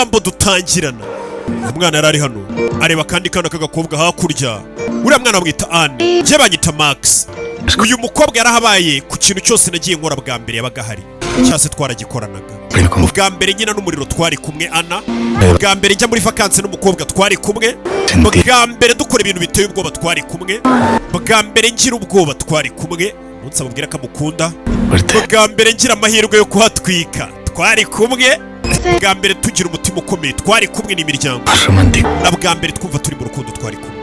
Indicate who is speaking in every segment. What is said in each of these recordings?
Speaker 1: Amagambo dutangirana. Umwana yari ari hano, areba akandi kana k'agakobwa hakurya. Uriya mwana bamwita Anne, njye banyita Max. Uyu mukobwa yarahabaye ku kintu cyose nagiye nkora bwa mbere yabaga ahari, cyangwa se twaragikoranaga. Bwa mbere nyina n'umuriro twari kumwe Ana, bwa mbere njya muri vakansi n'umukobwa twari kumwe, bwa mbere dukora ibintu biteye ubwoba twari kumwe, bwa mbere ngira ubwoba twari kumwe, umunsi amubwira ko amukunda, bwa mbere ngira amahirwe yo kuhatwika twari kumwe, bwa mbere tugira umutima ukomeye twari kumwe n'imiryango, na bwa mbere twumva turi mu rukundo twari kumwe.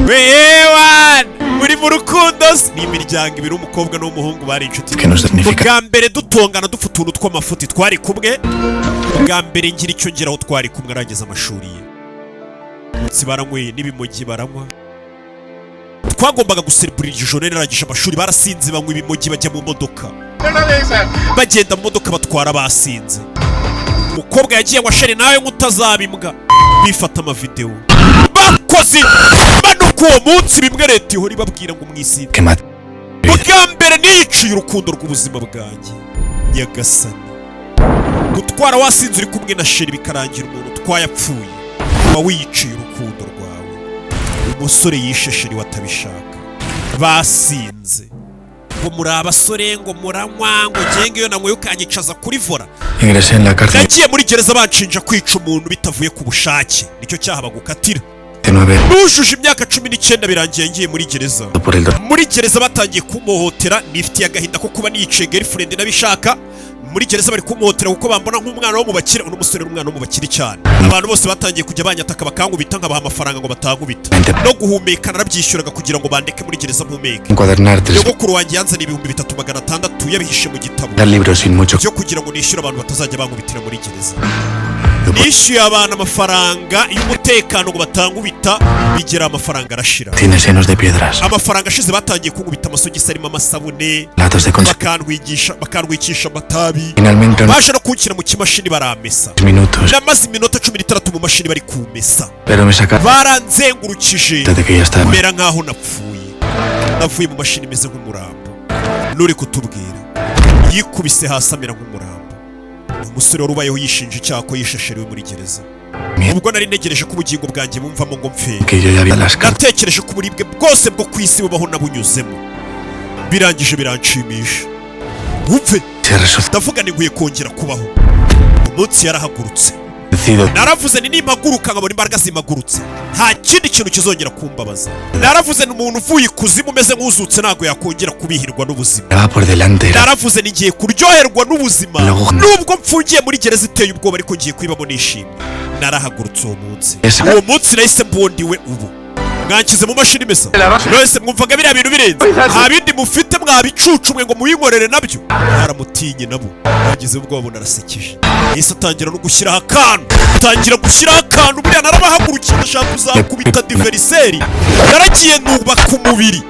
Speaker 1: Wewe uri mu rukundo se? Ni imiryango ibiri, umukobwa n'umuhungu bari inshuti. Bwa mbere dutongana dupfa utuntu tw'amafuti twari kumwe, bwa mbere ngira icyo ngeraho twari kumwe. Arangiza amashuri ye, munsi baranyweye n'ibimogi baranywa. Twagombaga guserebura iryo joro narangije amashuri. Barasinze, banywa ibimogi, bajya mu modoka, bagenda mu modoka batwara basinze. Umukobwa yagiye ngo chéri nawe nk'utazaba imbwa, bifata amavidewo bakoze impanuka uwo munsi. Bimwe leta ihora ibabwira ngo mwisinde. Bwa mbere niyiciye urukundo rw'ubuzima bwanjye. Nyagasani, gutwara wasinze uri kumwe na chéri bikarangira umuntu utwaye apfuye, uba wiyiciye urukundo rwawe. Umusore yishe chéri watabishaka basinze. Ngo muri abasore, ngo muranywa, ngo ngenge iyo nanyweye ukanyicaza kuri volant.
Speaker 2: Ingresé en la cárcel
Speaker 1: Nagiye muri gereza banshinja kwica umuntu bitavuye ku bushake, nicyo cyaha bagukatira.
Speaker 2: 9
Speaker 1: Nujuje imyaka 19, birangiye ngiye muri gereza.
Speaker 2: por el
Speaker 1: Muri gereza batangiye kumuhotera. Nifitiye agahinda ko kuba niyiciye girlfriend n'abishaka. Muri gereza bari kumuhotera kuko bambona nk'umwana wo mu bakire. Uno musore ni umwana wo mu bakire cyane. Abantu bose batangiye kujya banyataka, bakankubita, nkabaha amafaranga ngo batankubita. No guhumeka narabyishyuraga kugira ngo bandeke muri gereza mpumeke.
Speaker 2: Encuadernar tres
Speaker 1: Nyogokuru wanjye yanzaniye 3600 yabihishe mu gitabo
Speaker 2: libros sin mucho
Speaker 1: byo kugira ngo nishyure abantu batazajya bankubitira muri gereza. Nishyuye abantu amafaranga y'umutekano ngo batankubita, bigera amafaranga arashira.
Speaker 2: Tienes llenos de piedras,
Speaker 1: Amafaranga ashize, batangiye kunkubita amasogisi arimo amasabune,
Speaker 2: latas de conserva.
Speaker 1: Bakantwigisha amatabi.
Speaker 2: Finalmente, unos
Speaker 1: Baje no kunshyira mu kimashini baramesa.
Speaker 2: minutos,
Speaker 1: Namaze iminota 16 mu mashini bari kumesa.
Speaker 2: pero me sacaron
Speaker 1: Baranzengurukije
Speaker 2: de que ya estaba.
Speaker 1: mera nkaho napfuye. Navuye mu mashini imeze nk'umurambo. Nuri kutubwira yikubise hasi amera nk'umurambo. Ni umusore wari ubayeho yishinja icyaha ko yishe chéri we muri gereza. Ubwo nari ntegereje ko ubugingo bwanjye bumvamo ngo mpfe,
Speaker 2: Que yo ya vi las cartas.
Speaker 1: natekereje ko uburibwe bwose bwo ku isi bubaho nabunyuzemo, birangije biranshimisha wumve.
Speaker 2: Se resucitó.
Speaker 1: Ndavuga ni nkwiye kongera kubaho. Umunsi yarahagurutse. Naravuze ni nimpaguruka nkabona imbaraga zimagurutse, nta kindi kintu kizongera kumbabaza. Naravuze ni umuntu uvuye ikuzimu umeze nk'uzutse ntabwo yakongera kubihirwa n'ubuzima.
Speaker 2: Va por delante. Era
Speaker 1: Naravuze ni ngiye kuryoherwa n'ubuzima nubwo mfungiye muri gereza iteye ubwoba, ariko ngiye kwibamo nishimye. Narahagurutse uwo munsi. Uwo munsi nahise mbondiwe. Ubu mwanshyize mu mashini imesa mwese, mwumvaga biriya bintu birenze. Nta bindi mufite mwabicucu mwe ngo muyinkorere nabyo. Baramutinye nabo, bagize ubwoba, bunarasekeje. Yahise atangira no gushyiraho akantu, atangira gushyiraho akantu. Buriya narabahagurukiye, ndashaka kuzakubita adversaire. Naragiye nubaka umubiri,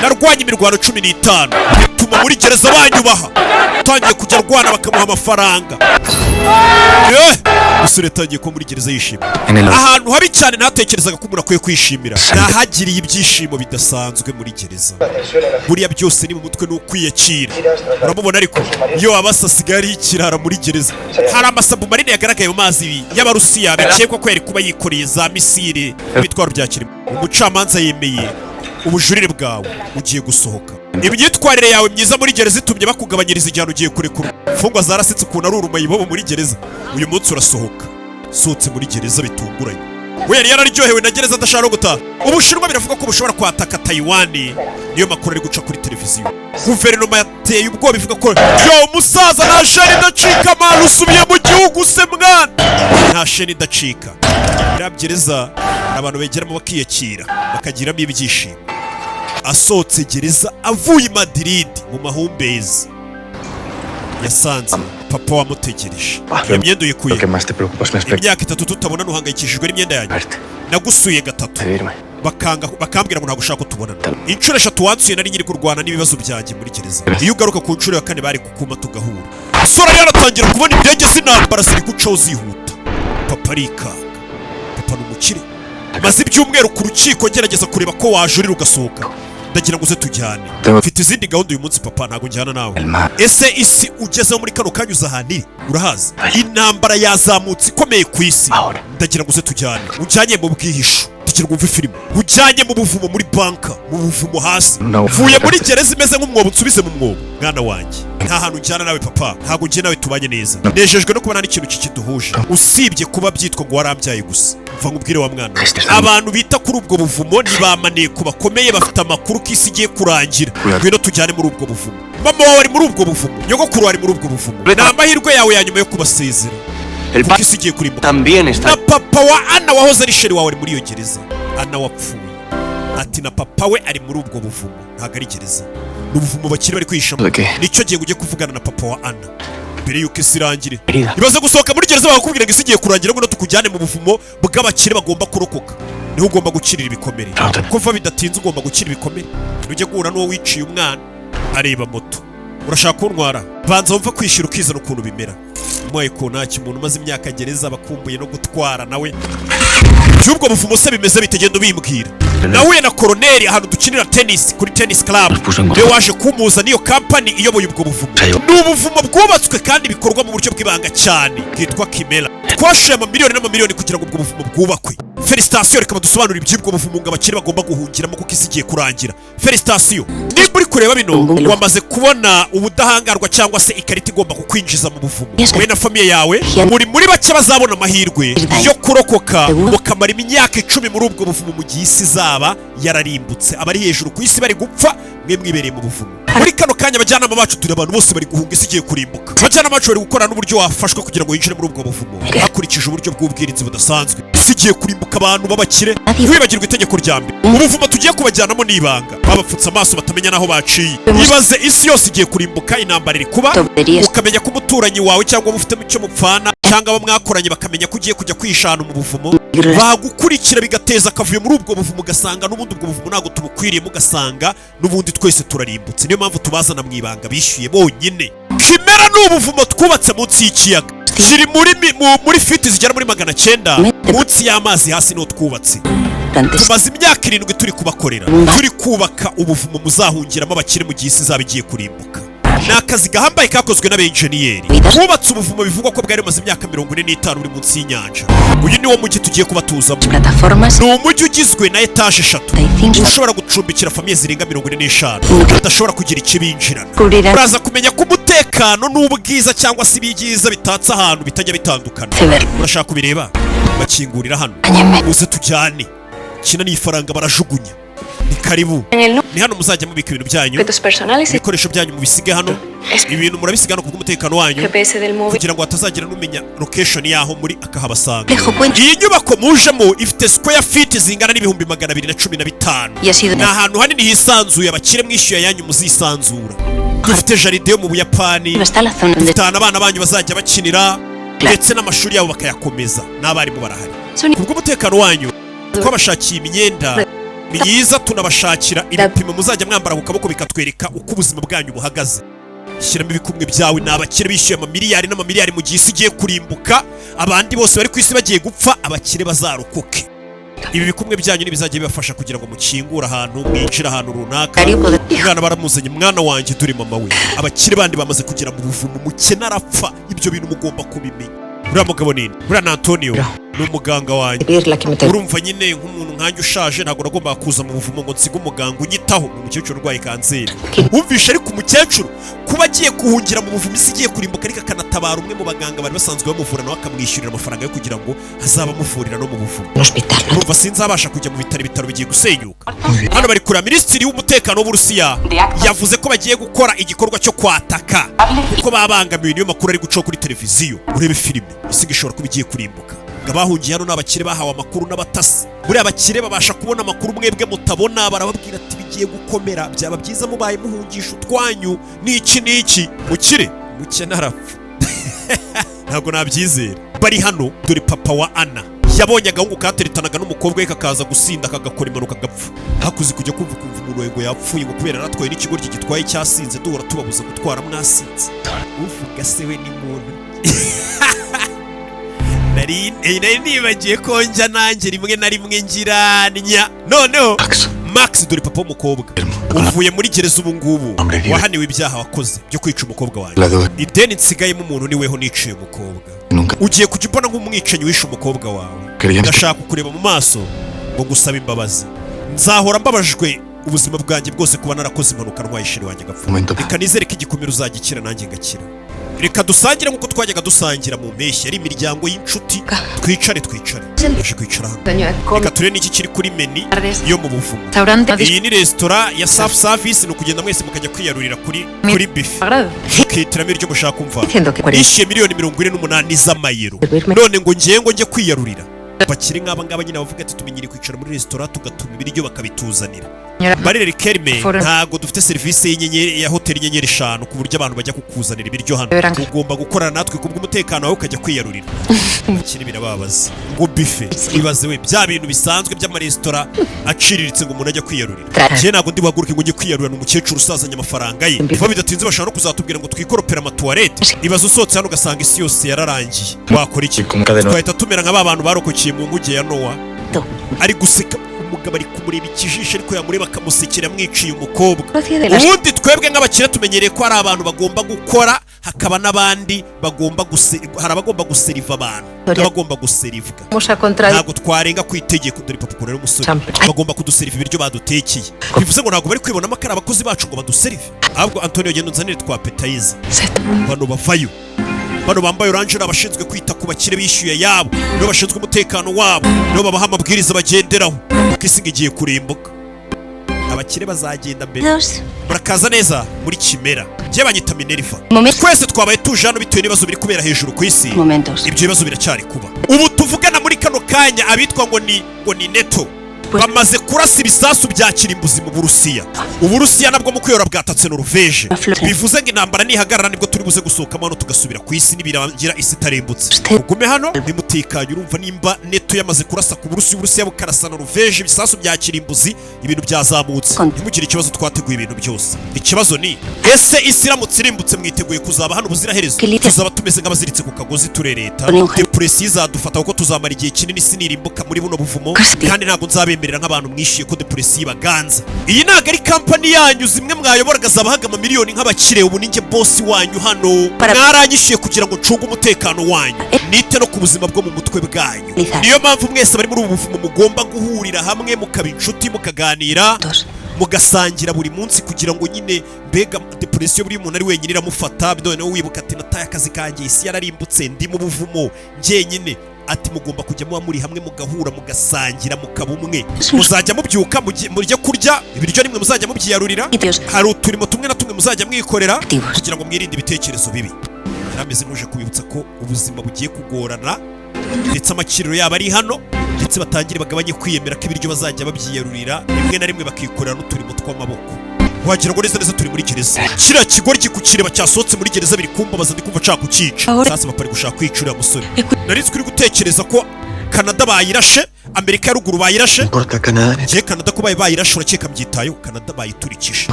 Speaker 1: narwanye imirwano 15, bituma muri gereza banyubaha. Utangiye kujya arwana bakamuha amafaranga. Umusore yatangiye kuba muri gereza yishimye.
Speaker 2: En el
Speaker 1: Ahantu habi cyane ntatekerezaga ko umuntu akwiye kwishimira, nahagiriye ibyishimo bidasanzwe muri gereza. Buriya byose ni mu mutwe, ni ukwiyakira. Uramubona ariko iyo wabasa asigaye ari ikirara muri gereza. Hari amasubmarine yagaragaye mu mazi y'Abarusiya, bikekwa ko yari kuba yikoreye za missile, ibitwaro bya kirimo. Umucamanza yemeye ubujurire bwawe, ugiye gusohoka. Imyitwarire yawe myiza muri gereza itumye bakugabanyiriza igihano, ugiye kurekura. Imfungwa zarasetse ukuntu ari urumayibobo muri gereza. Uyu munsi urasohoka. Sohotse muri gereza bitunguranye. We yari yararyohewe na gereza, adashaka no gutaha. Ubushinwa biravuga ko bushobora kwataka Tayiwani, niyo makuru ari guca kuri televiziyo. Guverinoma yateye ubwoba ivuga ko yo umusaza nta sheni idacika. Mwana usubiye mu gihugu se mwana, nta sheni idacika. Iriya gereza hari abantu begeramo bakiyakira, bakagiramo ibyishimo. Asohotse gereza avuye i Madrid mu mahumbezi, yasanze papa wamutegereje. Iyo myenda uyikuye?
Speaker 2: Lo que más te preocupa es mi aspecto.
Speaker 1: Imyaka 3 tutabona, ntuhangayikishijwe n'imyenda yanjye?
Speaker 2: Verte.
Speaker 1: Nagusuye gatatu,
Speaker 2: Pedirme.
Speaker 1: bakanga, bakambwira ngo ntabwo ushaka ko tubonana. Inshuro eshatu wansuye nari nyiri kurwana n'ibibazo byanjye muri gereza. Iyo ugaruka ku nshuro ya kane bari kukuma tugahura. Sora yaratangira kubona indege z'intambara ziri gucaho zihuta. Papa arikanga. Papa ni umukire. Maze ibyumweru ku rukiko ngerageza kureba ko wajurira ugasohoka. Ndagira ngo uze tujyane. Mfite izindi gahunda uyu munsi, papa, ntabwo njyana nawe.
Speaker 2: El mar.
Speaker 1: Ese isi ugezeho muri kano kanya uza ahantu iri, urahazi? Intambara yazamutse ikomeye ku isi.
Speaker 2: Ahora.
Speaker 1: Ndagira ngo uze tujyane, ujyanye mu bwihisho. Ndagira ngo wumve filime, ujyanye mu buvumo, muri bunker, mu buvumo hasi.
Speaker 2: No.
Speaker 1: Mvuye muri gereza imeze nk'umwobo, nsubize mu mwobo. Mwana wanjye, nta hantu njyana nawe, papa. Ntabwo njye nawe tubanye neza. Nejejwe no kubona n'ikintu kikiduhuje usibye kuba byitwa ngo warambyaye gusa. Mva nkubwire wa mwana we. Abantu bita kuri ubwo buvumo ni ba maneko bakomeye, bafite amakuru ko isi igiye kurangira. Ngwino tujyane muri ubwo buvumo. Mama wawe ari muri ubwo buvumo, nyogokuru ari muri ubwo buvumo. Ni amahirwe yawe ya nyuma yo kubasezera
Speaker 3: El
Speaker 1: kuko isi igiye kurimbuka.
Speaker 3: también está.
Speaker 1: Na papa wa Ana wahoze ari chéri wawe ari muri iyo gereza. Ana wapfuye ati na papa we ari muri ubwo buvumo. Ntabwo ari gereza, ni ubuvumo bakiri bari kwihishamo.
Speaker 2: ¿De qué?
Speaker 1: Nicyo gihe ujye kuvugana na papa wa Ana mbere y'uko isi irangire.
Speaker 3: Querida.
Speaker 1: Ibaze gusohoka muri gereza bakakubwira ngo isi igiye kurangira, ngo tukujyane mu buvumo bw'abakire bagomba kurokoka, niho ugomba gukirira ibikomere. Kuva bidatinze ugomba gukira ibikomere, ntujye guhura n'uwo wiciye umwana. Areba moto. Urashaka kuntwara? Banza wumva kwishyura ukizana ukuntu bimera. Umuhaye kontaki, umuntu umaze imyaka gereza bakumbuye no gutwara nawe. By'ubwo buvumo se bimeze bite? Genda ubimbwira. Nahuye na koroneri ahantu dukinira tennis, kuri tennis club. Niwe waje kumuza n'iyo kampani iyoboye ubwo buvumo. Ni ubuvumo bwubatswe kandi bikorwa mu buryo bw'ibanga cyane, bwitwa Kimera. Twashoye amamiliyoni n'amamiliyoni kugira ngo ubwo buvumo bwubakwe. Félicitations. Reka badusobanurire iby'ubwo buvumo ngo abakire bagomba guhungiramo kuko isi igiye kurangira. Félicitations. Nimba uri kureba bino, wamaze kubona ubudahangarwa cyangwa se ikarita igomba kukwinjiza mu buvumo. Wowe na famille yawe muri bake bazabona amahirwe yo kurokoka, mukamara imyaka 10 muri ubwo buvumo mu gihe isi izaba yararimbutse. Abari hejuru ku isi bari gupfa, mwe mwibereye mu buvumo. Muri kano kanya abajyanama bacu turi abantu bose bari guhunga, isi igiye kurimbuka. Abajyanama bacu bari gukora n'uburyo wafashwa kugira ngo winjire muri ubwo buvumo hakurikije uburyo bw'ubwirinzi budasanzwe. Isi igiye kurimbuka, abantu b'abakire. Ntiwibagirwe itegeko rya mbere: ubuvumo tugiye kubajyanamo n'ibanga, babapfutse amaso batamenya n'aho baciye. Ibaze isi yose igiye kurimbuka, intambara iri kuba, ukamenya ko umuturanyi wawe cyangwa ufite icyo mupfana cyangwa abo mwakoranye bakamenya ko ugiye kujya kwishana mu buvumo, bagukurikira bigateza akavuyo muri ubwo buvumo, ugasanga n'ubundi ubwo buvumo ntabwo tubukwiriyemo, ugasanga n'ubundi twese turarimbutse. Niyo mpamvu tubazana mu ibanga, bishyuye bonyine. Kimera ni ubuvumo twubatse munsi y'ikiyaga kiri muri muri feet zigera muri 900 munsi y'amazi hasi, niho twubatse. Tumaze imyaka 7 turi kubakorera, turi kubaka ubuvumo muzahungiramo abakire mu gihe isi izaba igiye kurimbuka. Ni akazi gahambaye kakozwe n'abenjeniyeri bubatse ubuvumo, bivugwa ko bwari bumaze imyaka 45 buri munsi y'inyanja. Uyu ni wo mujyi tugiye kubatuzamo.
Speaker 4: Plataformas
Speaker 1: Ni umujyi ugizwe na etaje eshatu, ushobora gucumbikira famille zirenga 45, badashobora kugira ikibinjirana.
Speaker 4: Cubrirán
Speaker 1: Uraza kumenya ko umutekano n'ubwiza cyangwa se ibyiza bitatse ahantu bitajya bitandukana.
Speaker 4: Sever.
Speaker 1: Urashaka kubireba? Bakingurira hano.
Speaker 4: Anyeme.
Speaker 1: Uze tujyane. Kina n'ifaranga barajugunya. Ni karibu.
Speaker 5: En el
Speaker 1: Ni hano muzajya mubika ibintu byanyu.
Speaker 5: objetos personales y
Speaker 1: Ibikoresho byanyu mubisige hano. Ibintu murabisiga hano kubw'umutekano wanyu,
Speaker 5: GPS del móvil.
Speaker 1: kugira ngo hatazagira n'umenya location yaho muri akahabasanga.
Speaker 4: Complejo cuenta
Speaker 1: Iyi nyubako mujemo ifite square feet zingana n'215,000.
Speaker 4: Y ha sido
Speaker 1: Ni ahantu hanini hisanzuye. Abakire mwishyuye ayanyu muzisanzura. Dufite jardin yo mu Buyapani.
Speaker 4: Está la zona donde
Speaker 1: Dufite ahantu abana banyu bazajya bakinira, ndetse n'amashuri yabo bakayakomeza, n'abarimu barahari.
Speaker 5: Son
Speaker 1: Kubw'umutekano wanyu twabashakiye imyenda myiza, tunabashakira ibipimo muzajya mwambara ku kaboko bikatwereka uko ubuzima bwanyu buhagaze. Shyiramo ibikumwe byawe. Ni abakire bishyuye amamiliyari n'amamiliyari. Mu gihe isi igiye kurimbuka, abandi bose bari ku isi bagiye gupfa, abakire bazarokoke. Ibi bikumwe byanyu ntibizajya bibafasha kugira ngo mukingure ahantu, mwinjire ahantu runaka. Umwana baramuzanye. Mwana wanjye, dore mama we. Abakire bandi bamaze kugera mu buvumo, umukene arapfa. Ibyo bintu mugomba kubimenya. Uriya mugabo nini, uriya ni Antonio, ni umuganga wanjye.
Speaker 4: Pedir la quimioterapia.
Speaker 1: Urumva nyine, nk'umuntu nkanjye ushaje, ntabwo nagombaga kuza mu buvumo ngo nsige umuganga unyitaho. Ni umukecuru urwaye kanseri. Wumvishe ariko umukecuru kuba agiye guhungira mu buvumo, isi igiye kurimbuka, ariko akanatabara umwe mu baganga bari basanzwe bamuvura, nawe akamwishyurira amafaranga yo kugira ngo azabe amuvurira no mu buvumo.
Speaker 4: Un hospital, ¿no?
Speaker 1: Urumva sinzabasha kujya mu bitaro, ibitaro bigiye gusenyuka. Hano bari kureba minisitiri w'umutekano w'Uburusiya yavuze ko bagiye gukora igikorwa cyo kwataka kuko babangamiwe. Niyo makuru ari gucaho kuri televiziyo. Urebe filime, isi ishobora kuba igiye kurimbuka. Ngo abahungiye hano ni abakire bahawe amakuru n'abatasi. Buriya abakire babasha kubona amakuru mwebwe mutabona. Barababwira ati bigiye gukomera, byaba byiza mubaye muhungisha utwanyu n'iki n'iki. Mukire, mukene arapfa, ntabwo nabyizera. Bari hano, dore papa wa Ana yabonye agahungu kateretanaga n'umukobwa we kakaza gusinda kagakora impanuka gapfa. Hakuze kujya kumva ukumva umuntu wawe ngo yapfuye, ngo kubera yaratwaye n'ikigoryi gitwaye cyasinze. Duhora tubabuza gutwara mwasinze. Uvuga se we ni muntu? Nari nibagiye ko njya nanjye rimwe na rimwe ngira nya noneho. Max, dore papa w'umukobwa, uvuye muri gereza ubu ngubu, wahaniwe ibyaha wakoze byo kwica umukobwa wanjye.
Speaker 2: La deuda.
Speaker 1: Ideni nsigayemo umuntu niweho niciye umukobwa.
Speaker 2: Nunca
Speaker 1: Ugiye kujya umbona nk'umwicanyi wishe umukobwa wawe.
Speaker 2: quería.
Speaker 1: Ndashaka kukureba mu maso ngo ngusabe imbabazi. Nzahora mbabajwe ubuzima bwanjye bwose kuba narakoze impanuka ntwaye chérie wanjye agapfa.
Speaker 2: Momento.
Speaker 1: Reka nizere ko igikomere uzagikira, nanjye ngakira. Reka dusangire nk'uko twajyaga dusangira mu mpeshyi, ari imiryango y'inshuti. Twicare, twicare. Tuje kwicara hano. Reka turebe n'iki kiri kuri menu yo mu buvumo.
Speaker 3: Restaurante.
Speaker 1: Iyi ni resitora ya self service, ni ukugenda mwese mukajya kwiyarurira kuri buffet, mukihitiramo iryo mushaka kumva.
Speaker 3: Diciendo que 40
Speaker 1: Nishyuye miliyoni 48 z'amayero, none ngo ngiye ngo njye kwiyarurira. Bakiri nk'aba ngaba nyine bavuga ati: "Tumenyereye kwicara muri resitora tugatuma ibiryo bakabituzanira." Barere Kerme, ntabwo dufite serivisi y'inyenyeri ya hoteli inyenyeri 5 ku buryo abantu bajya kukuzanira ibiryo hano. Ugomba gukorana natwe kubw'umutekano wawe, ukajya kwiyarurira. Bakiri birababaza ngo buffet, ibaze we, bya bintu bisanzwe by'amaresitora aciriritse, ngo umuntu ajya kwiyarurira. Njye ntabwo ndi buhaguruke ngo njye kwiyarurira. Ni umukecuru usazanye amafaranga ye. Vuba bidatinze bashobora no kuzatubwira ngo twikoropere amatuwarete. Ibaze usohotse hano ugasanga isi yose yararangiye, wakora iki? Twahita tumera nka ba bantu barokokeye mu nkuge ya Nowa. Ari guseka, umugabo ari kumureba ikijisho, ariko yamureba akamusekera, amwiciye umukobwa. Ubundi twebwe nk'abakire tumenyereye ko hari abantu bagomba gukora, hakaba n'abandi bagomba hari abagomba guseriva abantu n'abagomba guserivwa. Ntabwo twarenga ku itegeko. Dore papa ukuntu ari umusore, bagomba kuduseriva ibiryo badutekeye, bivuze ngo ntabwo bari kwibonamo ko ari abakozi bacu ngo baduserive. Ahubwo Antonio, genda unzanire twa appetizer. Bano bavayo, bano bambaye orange ni abashinzwe kwita ku bakire bishyuye yabo, nibo bashinzwe umutekano wabo, nibo babaha amabwiriza bagenderaho, kuko isi ngo igiye kurimbuka, abakire bazagenda mbere. Murakaza neza muri Kimera, njye banyita Minerva. Twese twabaye tuje hano bitewe n'ibibazo biri kubera hejuru ku isi. Ibyo bibazo biracyari kuba ubu tuvugana muri kano kanya. Abitwa ngo ni NATO bamaze kurasa ibisasu bya kirimbuzi mu Burusiya. Uburusiya nabwo mu kwiyora bwatatse Noruveje, bivuze ngo intambara nihagarara nibwo turi buze gusohokamo hano tugasubira ku isi, nibirangira isi itarimbutse. Ugume hano nimutekanye. Urumva nimba NATO yamaze kurasa ku Burusiya, Uburusiya bukarasa Noruveje ibisasu bya kirimbuzi, ibintu byazamutse. Ntimugire ikibazo, twateguye ibintu byose. Ikibazo ni: ese isi iramutse irimbutse, mwiteguye kuzaba hano ubuziraherezo? Tuzaba tumeze nk'abaziritse ku kagozi turereta, depression izadufata kuko tuzamara igihe kinini isi nirimbuka muri buno buvumo, kandi ntabwo nzabemerera nk'abantu mwishyuye ko depression ibaganza. Iyi ntabwo ari kampani yanyu zimwe mwayoboraga zabahaga amamiliyoni nk'abakire. Ubu ninjye boss wanyu hano. Mwaranyishyuye kugira ngo ncunge umutekano wanyu, nite no ku buzima bwo mu mutwe bwanyu. Niyo mpamvu mwese bari muri ubu buvumo mugomba guhurira hamwe, mukaba inshuti, mukaganira, mugasangira buri munsi, kugira ngo nyine mbega depression buri muntu ari wenyine iramufata. Noneho wibuka ati: "Nataye akazi kanjye, isi yararimbutse, ndi mu buvumo njyenyine." Ati: "Mugomba kujya muba muri hamwe, mugahura, mugasangira, mukaba umwe. Muzajya mubyuka mujye kurya ibiryo nimwe muzajya mubyiyarurira. Hari uturimo tumwe na tumwe muzajya mwikorera kugira ngo mwirinde ibitekerezo bibi." Yari ameze nk'uje kubibutsa ko ubuzima bugiye kugorana, ndetse amakiriro yabo ari hano, ndetse batangire bagabanye kwiyemera ko ibiryo bazajya babyiyarurira, rimwe na rimwe bakikorera n'uturimo tw'amaboko. Wagira ngo neza neza turi muri gereza. Kiriya kigoryi kukireba cyasohotse muri gereza biri kumbabaza, ndi kumva nshaka kucyica. Sasa papa ari gushaka kwica uriya musore. Nari nzi ko uri gutekereza ko Kanada bayirashe, Amerika ya Ruguru bayirashe.
Speaker 2: Importa Canadá.
Speaker 1: Ngiye Kanada ko bayirashe, urakeka mbyitayeho? Kanada bayiturikije.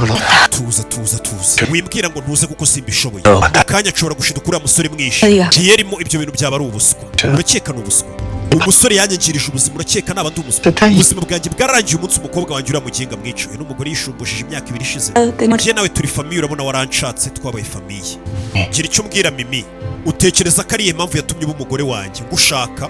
Speaker 1: Tuza, tuza, tuza, wimbwira ngo ntuze kuko simbishoboye. Mu kanya nshobora gushiduka uriya musore mwishe. Guillermo, ibyo bintu byaba ari ubuswa. Urakeka ni ubuswa? Umusore yanyangirije ubuzima, urakeka naba ndi umuswa? Ubuzima bwanjye bwararangiye umunsi umukobwa wanjye uriya muginga mwica. Uyu n'umugore yishumbujije imyaka 2 ishize. Njye nawe turi famille, urabona waranshatse, twabaye famille. Gira icyo umbwira Mimi, utekereza ko ari iyihe mpamvu yatumye uba umugore wanjye? Ngushaka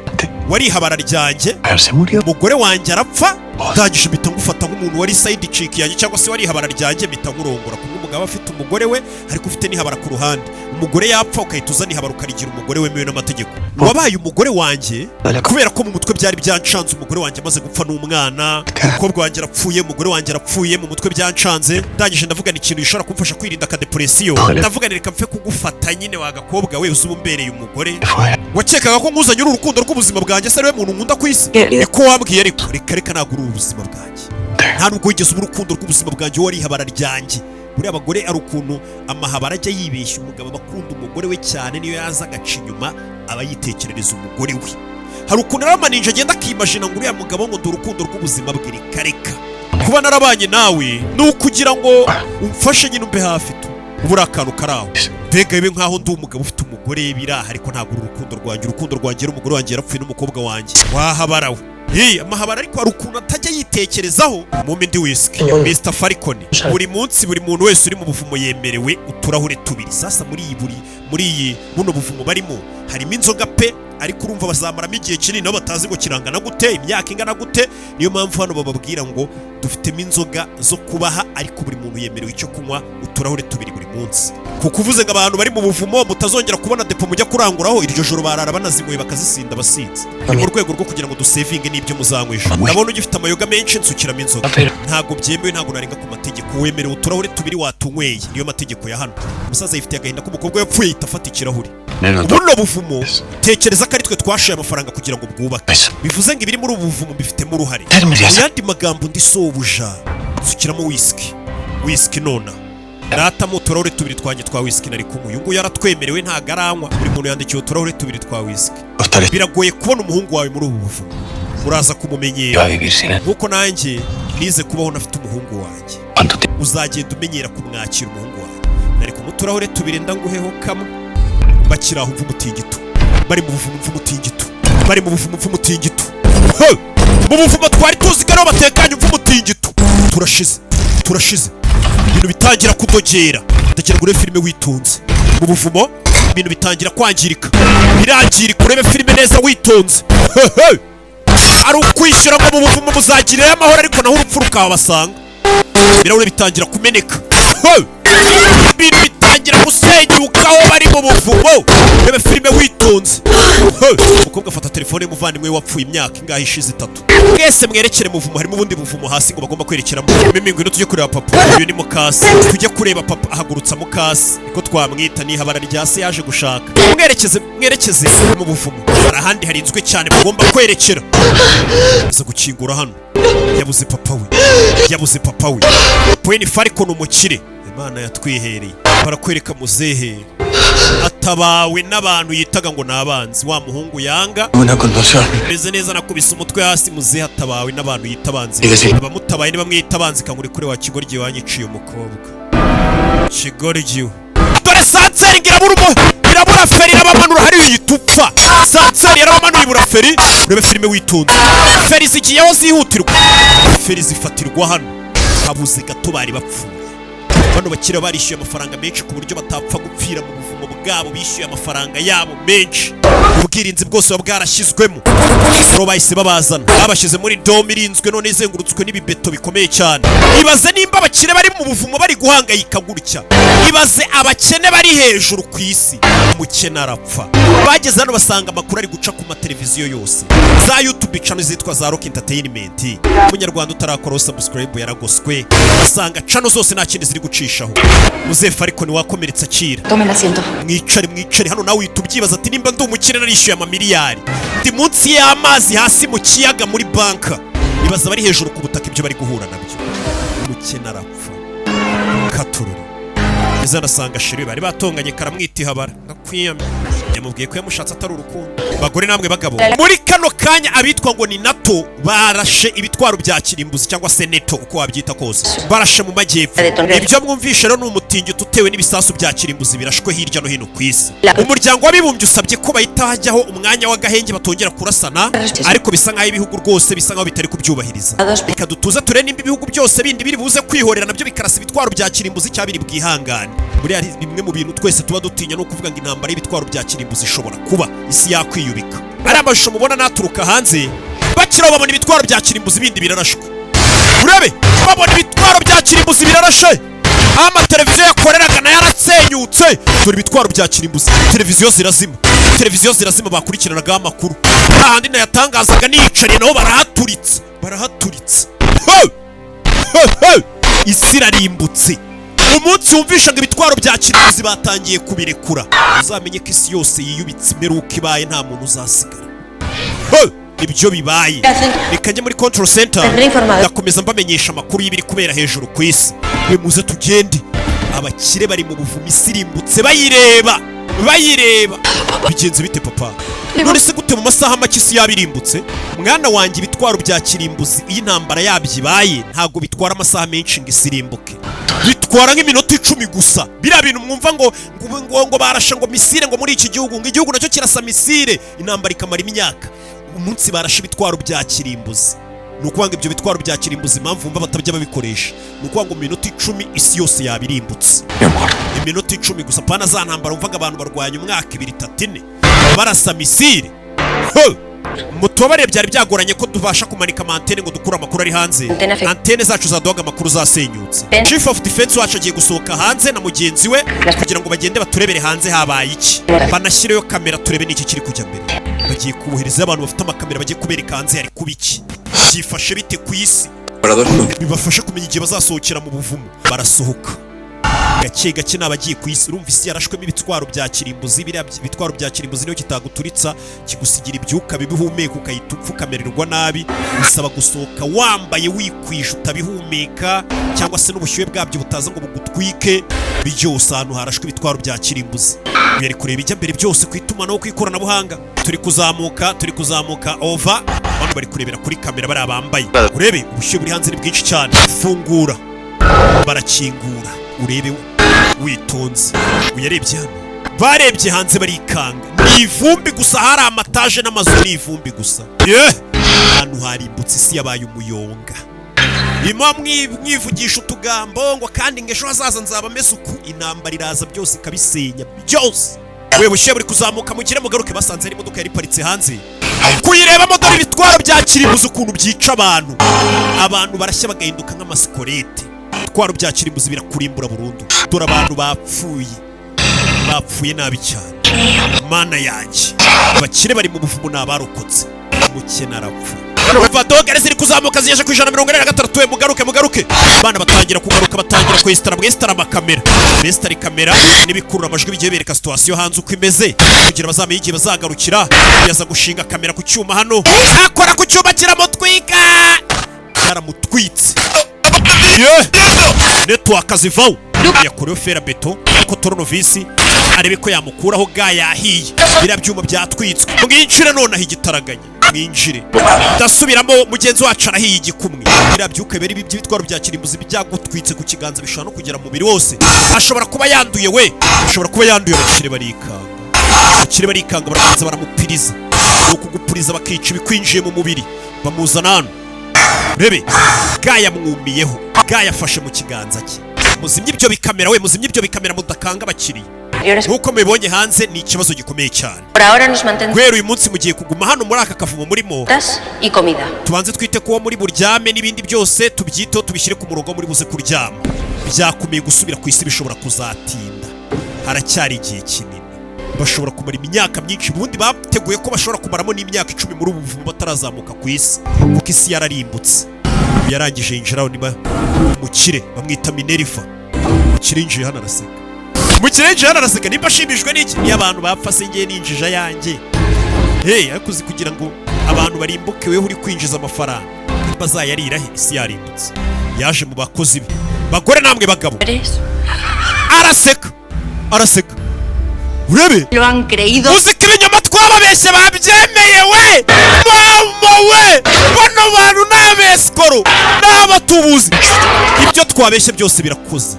Speaker 1: wari ihabara ryanjye.
Speaker 2: Se murió.
Speaker 1: Umugore wanjye arapfa, ndangije mpita ngufata nk'umuntu wari side chick yanjye cyangwa se wari ihabara ryanjye, mpita nkurongora. Kumwe umugabo afite umugore we ariko ufite n'ihabara ku ruhande, umugore yapfa ugahita uzana ihabara ukarigira umugore wemewe n'amategeko. Wabaye umugore wanjye kubera ko mu mutwe byari byancanze. Umugore wanjye amaze gupfa n'umwana, umukobwa wanjye arapfuye, umugore wanjye arapfuye, mu mutwe byancanze. Ndangije ndavuga ni ikintu gishobora kumfasha kwirinda akadepression, ndavuga ni reka mpfe kugufata nyine wa gakobwa we, uzi uba umbereye umugore. Wakekaga ko nkuzanye uru urukundo rw'ubuzima bwanjye se, ariwe muntu nkunda ku isi, niko wambwiye. Ariko reka, reka, ntabwo uri ubuzima bwanjye, nta nubwo wigeze uba urukundo rw'ubuzima bwanjye, wowe wari ihabara ryanjye. Buriya abagore ari ukuntu amahabara ajya yibeshya. Umugabo aba akunda umugore we cyane, niyo yaza agaca inyuma aba yitekerereza umugore we. Hari ukuntu rero amaninja agenda akimajina ngo uriya mugabo ngo ndi urukundo rw'ubuzima bwe. Reka, reka, kuba narabanye nawe ni ukugira ngo umfashe nyine, umbe hafi tu, ubu uri akantu kari aho, mbega bibe nkaho ndi umugabo ufite umugore biraha, ariko ntabwo uri urukundo rwanjye. Urukundo rwanjye n'umugore wanjye yarapfuye n'umukobwa wanjye wahabarawe. Hey, amahabara, ariko hari ukuntu atajya yitekerezaho. Mumpe indi whisky, Mr Falcon. Buri munsi, buri muntu wese uri mu buvumo yemerewe uturahure tubiri. Sasa muri iyi buri muri iyi buno buvumo barimo harimo inzoga pe, ariko urumva bazamaramo igihe kinini nabo batazi ngo kirangana gute, imyaka ingana gute. Niyo mpamvu hano bababwira ngo dufitemo inzoga zo kubaha, ariko buri muntu yemerewe icyo kunywa uturahure tubiri buri munsi, kuko uvuze ngo abantu bari mu buvumo mutazongera kubona depo mujya kuranguraho, iryo joro barara banazinyweye bakazisinda abasinzi. Ni mu rwego rwo kugira ngo dusevinge n'ibyo muzanywa ejo. Ndabona ugifite amayoga menshi, nsukiramo inzoga. Ntabwo byemewe, ntabwo narenga ku mategeko. Wemerewe uturahure tubiri, watunyweye, niyo mategeko ya hano. Umusaza yifitiye agahinda k'umukobwa yapfuye, yahita afata ikirahure. Buno buvumo, tekereza ko ari twe twashoye amafaranga kugira ngo bwubake, bivuze ngo ibiri muri ubu buvumo bifitemo uruhare. Mu yandi magambo, ndi sobuja. Nsukiramo whisky, whisky nona ratamo uturahure tubiri twanjye twa whisky nari kunywa. Uyu nguyu yaratwemerewe, ntago aranywa. Buri muntu yandikiwe uturahuri tubiri twa whisky. Biragoye kubona umuhungu wawe muri ubu buvumo, uraza kumumenyera nk'uko nanjye nize kubaho nafite umuhungu wanjye. Uzagenda umenyera kumwakira umuhungu wanjye. Nari kunywa uturahure tubiri, ndanguheho kamwe. Bakiri aho, umva umutingito. Bari mu buvumo, umva umutingito. Bari mu buvumo, umva umutingito. He! Mu buvumo twari tuzi ko ariho batekanye, umva umutingito. Turashize, turashize! Ibintu bitangira kudogera. Ndagira ngo urebe filime witonze. Mu buvumo ibintu bitangira kwangirika, birangirika. Urebe filime neza witonze. He, he! Ari ukwishyura ngo mu buvumo muzagirirayo amahoro, ariko naho urupfu rukabasanga. Ibirahure bitangira kumeneka. He! Ibintu bitangira gusenyuka aho bari mu buvumo. Rebe filime witonze. He! Umukobwa afata telefone y'umuvandimwe we wapfuye imyaka ingahe ishize, 3. Mwese mwerekere mu buvumo. Harimo ubundi buvumo hasi ngo bagomba kwerekeramo. Mimi, ngwino tujye kureba papa. Uyu ni mukasi, tujye kureba papa. Ahagurutsa mukasi, niko twamwita, ni ihabara rya se yaje gushaka. Mwerekeze, mwerekeze mu buvumo. Hari ahandi harinzwe cyane mugomba kwerekera. Aza gukingura hano, yabuze papa we, yabuze papa we. Pweni Falcon, umukire Imana yatwihereye. Barakwereka muzehe atabawe n'abantu yitaga ngo ni abanzi, wa muhungu yanga.
Speaker 2: Una convulsión.
Speaker 1: Meze neza, nakubise umutwe hasi. Muzehe atabawe n'abantu yita abanzi.
Speaker 2: Igasi.
Speaker 1: Abamutabaye ni bamwe yita abanzi. Kangure kure wa kigoryi, wanyiciye umukobwa, kigoryi we. Dore sanseri ngo irabura umu irabura feri, irabamanura hariya ihita upfa. Sanseri yarabamanuye, ibura feri. Urebe filime witonze. Feri zigiyeho zihutirwa, feri zifatirwa hano. Habuze gato bari bapfuye. Bano bakiriya barishyuye amafaranga menshi ku buryo batapfa gupfira mu buvumo bwabo. Bishyuye amafaranga yabo menshi, ubwirinzi bwose buba bwarashyizwemo. Rero bahise babazana, babashyize muri dome irinzwe none izengurutswe n'ibibeto bikomeye cyane. Ibaze nimba abakire bari mu buvumo bari guhangayika gutya, ibaze abakene bari hejuru ku isi. Umukene arapfa. Bageze hano basanga amakuru ari guca ku mateleviziyo yose, za YouTube channel zitwa za Rock Entertainment. Umunyarwanda utarakoraho subscribe yaragoswe. Basanga channel zose nta kindi ziri gucishaho. Muzefu ariko ntiwakomeretse, akira.
Speaker 3: Tomen asiento.
Speaker 1: Mwicare, mwicare hano. Nawe uhita ubyibaza ati nimba ndi umukire narishyuye amamiliyari, ndi munsi y'amazi hasi mu kiyaga muri banka, ibaza bari hejuru ku butaka ibyo bari guhura nabyo. Umukene arapfa katururi. Ese arasanga chéri bari batonganye, karamwita ihabara ngakwiyamye. Yamubwiye ko yamushatse atari urukundo. Bagore namwe bagabo, muri kano kanya abitwa ngo ni NATO barashe ibitwaro bya kirimbuzi, cyangwa se neto uko wabyita kose, barashe mu majyepfo. Ibyo mwumvishe rero ni umutingito utewe n'ibisasu bya kirimbuzi birashwe hirya no hino ku isi. Umuryango w'Abibumbye usabye ko bahita hajyaho umwanya w'agahenge, batongera kurasana, ariko bisa nk'aho ibihugu rwose bisa nk'aho bitari kubyubahiriza. Reka dutuze turebe nimba ibihugu byose bindi biri buze kwihorera nabyo bikarasa ibitwaro bya kirimbuzi cyangwa biri bwihangane. Buriya hari bimwe mu bintu twese tuba dutinya, ni ukuvuga ngo intambara y'ibitwaro bya kirimbuzi ishobora kuba, isi yakwiyubika. Ari amashusho mubona naturuka hanze. Bakiraho babona ibitwaro bya kirimbuzi bindi birarashwe. Urebe, babona ibitwaro bya kirimbuzi birarashe, aho amateleviziyo yakoreraga nayo arasenyutse. Dore ibitwaro bya kirimbuzi, televiziyo zirazima, televiziyo zirazima. Bakurikiranagaho amakuru hahandi nayatangazaga niyicariye, naho barahaturitse, barahaturitse. Hey! Hey, hey! Isi irarimbutse. Umunsi wumvisha ngo ibitwaro bya kirimbuzi batangiye kubirekura, uzamenye ko isi yose yiyubitse, imperuka ibaye, nta muntu uzasigara. Hey! Ibyo bibaye, reka njye muri control center, ndakomeza mbamenyesha amakuru y'ibiri kubera hejuru ku isi. We muze tugende. Abakire bari mu buvumo, isi irimbutse bayireba, bayireba. Bigenze bite papa? None se gute mu masaha make isi yaba irimbutse? Mwana wanjye, ibitwaro bya kirimbuzi iyo intambara yabyo ibaye ntabwo bitwara amasaha menshi ngo isi irimbuke, bitwara nk'iminota 10 gusa. Biriya bintu mwumva ngo barashe ngo missile ngo muri iki gihugu, ngo igihugu nacyo kirasa missile, intambara ikamara imyaka. Umunsi barashe ibitwaro bya kirimbuzi, ni ukuvuga ngo ibyo bitwaro bya kirimbuzi, impamvu wumva batajya babikoresha, ni ukuvuga ngo mu minota 10 isi yose yabirimbutse.
Speaker 2: Mi amor.
Speaker 1: Iminota 10 gusa, pana za ntambara wumvaga abantu barwanya umwaka, 2, 3, 4, barasa missile. Ho! Mutubabarire, byari byagoranye ko tubasha kumanika ama antenne ngo dukure amakuru ari hanze.
Speaker 3: Antenne
Speaker 1: Antenne zacu zaduhaga amakuru zasenyutse. Chief of Defense wacu agiye gusohoka hanze na mugenzi we kugira ngo bagende baturebere hanze habaye iki, banashyireyo kamera turebe n'iki kiri kujya mbere. Bagiye kubohereza abantu bafite amakamera, bagiye kubereka hanze hari kuba iki, byifashe bite ku isi, bibafashe kumenya igihe bazasohokera mu buvumo. Barasohoka gake gake, ni abagiye ku isi. Urumva isi yarashwemo ibitwaro bya kirimbuzi. Biriya bitwaro bya kirimbuzi niyo kitaguturitsa kigusigira ibyuka bibi uhumeka, ukahita upfa, ukamererwa nabi. Bisaba gusohoka wambaye wikwije, utabihumeka, cyangwa se n'ubushyuhe bwabyo butaza ngo bugutwike. Byose ahantu harashwe ibitwaro bya kirimbuzi. Uyu ari kureba ijya mbere byose ku itumanaho, ku ikoranabuhanga. Turi kuzamuka, turi kuzamuka, over. Bano bari kurebera kuri kamera, bariya bambaye. Urebe ubushyuhe buri hanze ni bwinshi cyane. Fungura, barakingura, urebe witonze. Uyarebye hano, barebye hanze barikanga, ni ivumbi gusa. Hari amataje n'amazu, ni ivumbi gusa. Ye, ahantu harimbutse, isi yabaye umuyonga. Bimo mwivugisha utugambo ngo kandi ngo ejo hazaza nzaba meze uku, intambara iraza byose ikabisenya byose. We, bushyuhe buri kuzamuka, mugire mugaruke. Basanze hari imodoka yari iparitse hanze, kuyirebamo dore ibitwaro bya kirimbuzi ukuntu byica abantu. Abantu barashya bagahinduka nk'amasikorete. Ibitwaro bya kirimbuzi birakurimbura burundu. Dore abantu bapfuye, bapfuye nabi cyane. Mana yanjye, abakire bari mu buvumo ni abarokotse, umukene arapfa. Umva, dogere ziri kuzamuka, zigeje ku 146. We, mugaruke, mugaruke. Abana batangira kugaruka, batangira kwesitara, mwesitara amakamera, besitara kamera n'ibikurura amajwi bigiye bereka situation hanze uko imeze, kugira bazamenye igihe bazagarukira. Yaza gushinga kamera ku cyuma hano, akora ku cyuma kiramutwika, cyaramutwitse. Ye, network zivaho. Yakorewe fer à béton ko tournevis, arebe ko yamukuraho ga yahiye. Biriya byuma byatwitswe. Mwinjire nonaha igitaraganya, mwinjire. Ndasubiramo, mugenzi wacu arahiye igikumwe. Biriya byuka biri by'ibitwaro bya kirimbuzi byagutwitse ku kiganza, bishobora no kugera mu mubiri wose. Ashobora kuba yanduye, we, ashobora kuba yanduye. Abakire barikanga, abakire barikanga, barabanza baramupiriza. Ni ukugupuriza bakica ibikwinjiye mu mubiri. Bamuzana hano, rebe bwayamwumiyeho, bwayafashe mu kiganza cye. Muzimye ibyo bikamera, we, muzimye ibyo bikamera, mudakanga abakiriya. Nk'uko mubibonye hanze ni ikibazo gikomeye cyane.
Speaker 3: Por ahora nos mantendrán
Speaker 1: Guhera uyu munsi mugiye kuguma hano muri aka kavumo murimo.
Speaker 3: y comida.
Speaker 1: Tubanze twite kuwo muri buryame, n'ibindi byose tubyiteho, tubishyire ku murongo muri buze kuryama. Byakomeye, gusubira ku isi bishobora kuzatinda, haracyari igihe kinini. Bashobora kumara imyaka myinshi. Ubundi bateguye ko bashobora kumaramo n'imyaka 10 muri ubu buvumo batarazamuka ku isi, kuko isi yararimbutse. Yarangije yinjiraho, niba umukire bamwita Minerva. Umukire yinjiye hano araseka, umukire yinjiye hano araseka. Nimba ashimishwe n'iki? Niyo abantu bapfa se ngiye ninjija yanjye? Hey, ariko uzi kugira ngo abantu barimbuke weho uri kwinjiza amafaranga, nimba azayarira he isi yarimbutse? Yaje mu bakozi be, bagore namwe bagabo.
Speaker 3: ¿Eres?
Speaker 1: Araseka, araseka, urebe.
Speaker 3: Lo han creído.
Speaker 1: Uzi ko ibinyoma twababeshye babyemeye? We, mama we, bano bantu ni abesikoro, ni abatubuzi. Ibyo twabeshye byose birakoze.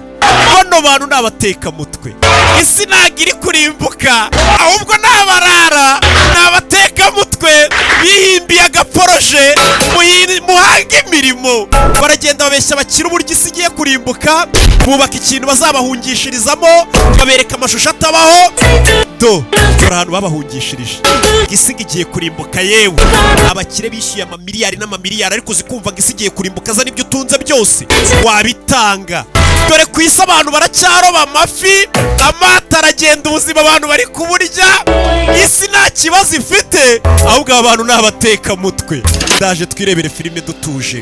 Speaker 1: Bano bantu ni abatekamutwe. Isi ntabwo iri kurimbuka, ahubwo ni abarara, ni abatekamutwe bihimbiye agaporoje muhanga imirimo. Baragenda babeshya abakire uburyo isi igiye kurimbuka, bubaka ikintu bazabahungishirizamo, babereka amashusho atabaho. Do, dore ahantu babahungishirije. Isi ngo igiye kurimbuka. Yewe, abakire bishyuye amamiliyari n'amamiliyari, ariko uzi kumva ngo isi igiye kurimbuka, aza n'ibyo utunze byose wabitanga? Dore ku isi abantu baracyaroba amafi, amato aragenda, ubuzima abantu bari kuburya, isi nta kibazo ifite, ahubwo aba bantu ni abatekamutwe. Ndaje twirebere filime dutuje.